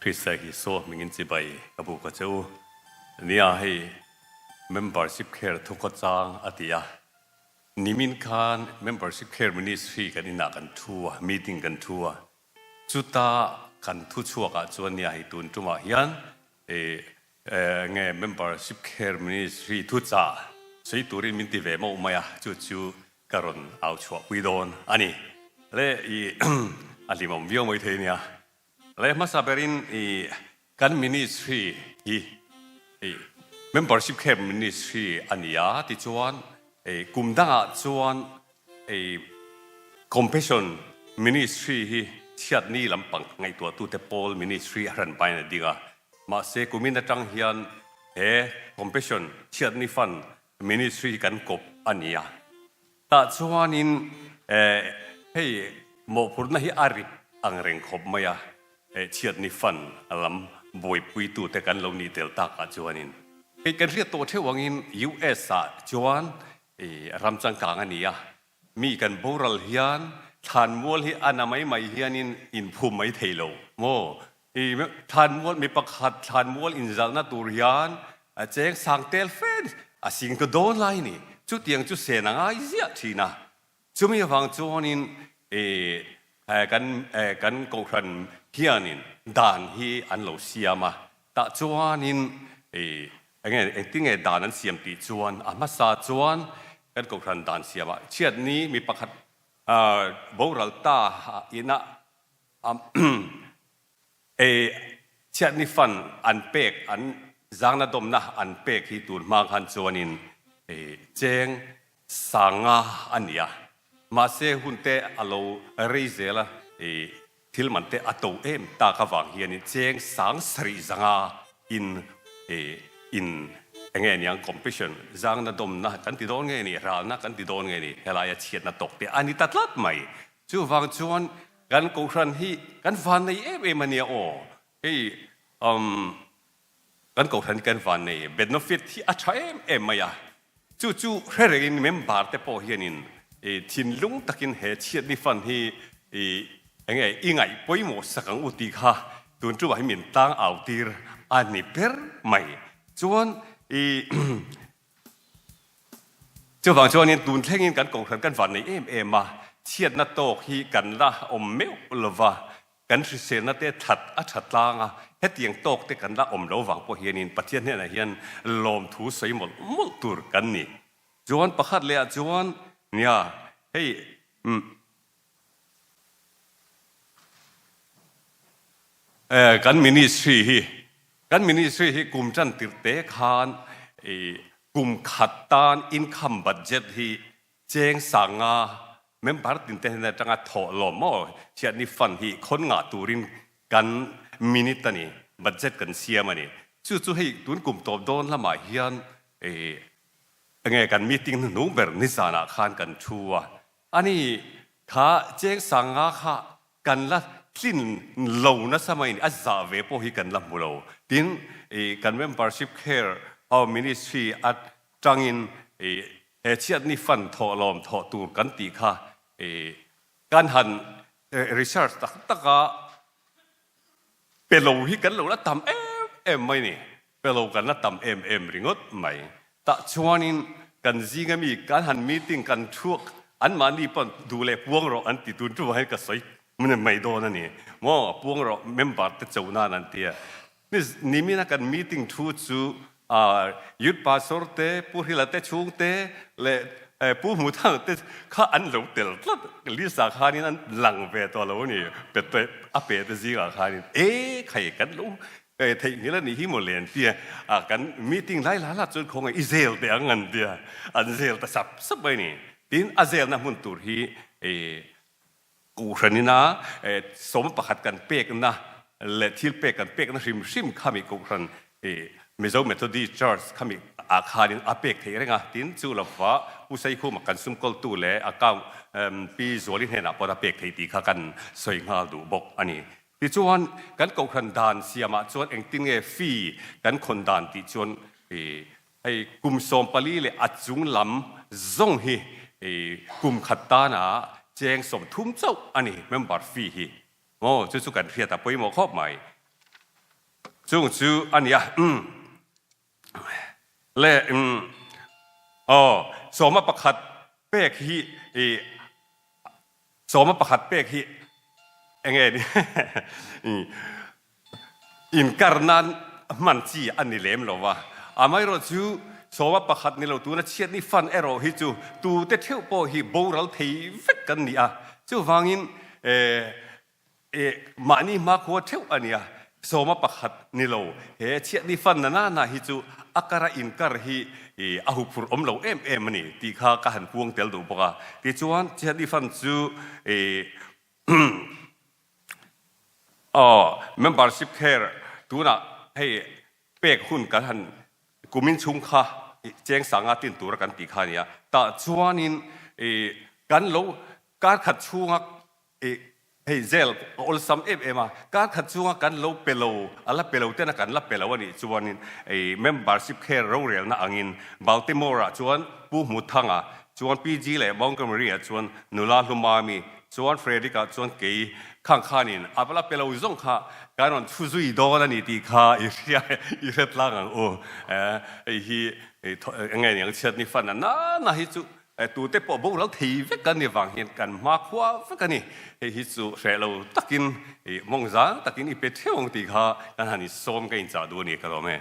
Krista Isua hmingin chibai ka buk a che u. Nia hei membership care thukhawchang a ti a. Nimin khan membership care ministry kan inah kan thu a, meeting kan thu a. Chuta kan thu chhuakah chuan nia hei tun tumah hian nge membership care ministry thuchah sawi turin min ti ve mauh mai a, chu chu ka rawn au chhuahpui dawn a ni. Le i a hlimawm viau mai thei nia. Le hmasa berin i kan ministry hi i membership care ministry a ni a tichuan i kum dangah chuan i compassion ministry hi chhiatni lampang ngaihtuahtute pawl ministry a hran pain a ding a mahse kumin atang hian he compassion chhiatni fund ministry hi kan kawp a ni a. Tah chuanin hei mawhphurhna hi a rip ang reng khawp mai a, chhiatni fund lam buaipuitute kan lo nih tel takah chuanin hei kan hriat tawh theuh angin US ah chuan ram changkang a ni a, mi kan boral hian thlanmual hi a na mai mai hianin inphum mai thei lo maw? I thlanmual mi pakhat thlanmual inzalhna tur hian a cheng sang tel fe a sing ta dawn lai ni. Chutiang chu sen a ngai ziah thin a. Chumi avang chuanin i kan kan kohhran hianin dan hi an lo siam a. Tah chuanin i enge engtinge dan an siam tih chuan a hmasa chuan kan kohhran dan siamah chhiatni mi pakhat boral ta inah Ei chhiatni fund an pek an zangna dawmna an pek hi tun hma khan chuanin cheng sanga a ni a, mahse hun te a lo rei zel a, thil man te a to em tak avang hianin cheng sang sarih zanga in in enge niang competition zangna dawmna kan ti dawn nge ni ralna kan ti dawn nge ni helaia chhiatna tawk te a ni ta tlat mai. Chuvang chuan kan kohhran hi kan van nei em em a nia aw. Hei umm kan kohhran hi kan van nei benefit hi a tha em em mai a. Chu chu hre rengin member te pawh hianin i thinlung takin he chhiatni fund hi i enge i ngaih pawimawh sak ang u tih kha tun tumah hi min tlang au tir a ni ber mai. Chuan i Chuvang chuanin tun thlengin kan kohhran kan van nei em em a, chhiatna tawk hi kan la awm meuh lova, kan hriselna te that a tha tlang a, hetiang tawk te kan la awm lo vang pawh hianin Pathian hnenah hian lawmthu sawi mawlh mawlh tur kan ni. Chuan pakhat lehah chuan nia hei umm Kan ministry hi kan ministry hi kum tan tirh te khan i kum khat tan income budget hi cheng sanga member tin te hnen atanga thawh lawm maw chhiatni fund hi khawn ngah turin kan minute a ni budget kan siam a ni. Chu chu hei tun kum tawp dawn lamah hian i enge kan meeting hnuhnung ber nizanah khan kan thu a. Ani kha cheng sanga kha kan la tlin lo nasa mai a zah ve pawh hi kan la hmu lo. Tin, i kan membership care our ministry atangin i he chhiatni fund thawh lawm thawh tur kan tih kha i kan han research tak tak a pe lo hi kan lo la tam em em mai ni. Fellow kan la tam em em ringawt mai. Tah chuanin kan zinga mi kan han meeting kan thuak anmahni pawn duh leh puang rawh an ti tun tuvah hian ka sawi mai dawn a ni maw puang rawh member te cho nan an ti a. Nimina kan meeting thu chu Youth Pastor te Pu Hrila te chhung te leh Pu Hmuthang te kha an lo tel tlat list ah khanin an lang ve tawh lo a ni a pe te zingah khanin e khai kan lo Theihnghilh a nih hi maw le an tia, kan meeting lai la la chuan khawngaih i zel teh ang an tia, an zel ta sap sap mai a ni. Tin, a zelna hmun tur hi Kohhranina sawm pakhat kan pekna leh thil pek kan pekna hrim hrim khami Kohhran Mizo Methodist Church khami ah khanin a pek theih reng a. Tin, chu lova Pu Saikhuma kan sumkawltu leh account Pi Zuali hnenah pawh a pek theih tih kha kan sawi nghal duh bawk a ni. Tichuan, kan kohhran dan siamah chuan engtin nge fee kan khawn dan tih chuan hei kum 14 leh a chung lam zawng hi kum khat tana cheng 30 chauh a ni member fee hi. Maw chu chu kan hriat a pawimawh khawp mai. Chung chu a nia. Umm. Le umm. Aw, sawma pakhat pek hi i sawma pakhat pek hi enge ni inkar nan hman chi a ni lem lo va. Amaherawh chu sawma pakhat ni lo tuna chhiatni fan erawh hi chu tute theuh pawh hi boral thei vek kan ni a. Chuvangin eh Eh, mahni hmakhua theuh a nia, sawma pakhat ni lo, he chhiatni fan na nana hi chu a kara inkar hi a huphurh awm lo em em a ni tih kha ka han puang tel duh bawk a. Tichuan, chhiatni fan chu eh, aw, membership care tunah hei pek hun kan han kumin chhung kha cheng sanga tin tura kan tih kha a nia. Tah chuanin eh, kan lo kar khat chhunga I hei zel a awlsam em em a, kar khat chunga kan lo pe lo, a la pe lo tena kan la pe lo a nih chuanin i membership care rorelna angin Baltimore ah chuan Pu Hmuthanga chuan PG leh Montgomery ah chuan nula Hlumami chuan Frederick ah chuan kei khang khanin a la pe lo zawng kha kan rawn chhu zui dawn a ni tih kha i hria i hre tlang ang u. Hei hi enge niang chhiatni fan a nana hi chu Tute pawh boral thei vek kan ni vang hian kan hma khua vek a ni. Hei hi chu hreh lo takin mawng zang takin i pe theuh ang tih kha kan han insawm ka inchah duh a ni ka lawm e.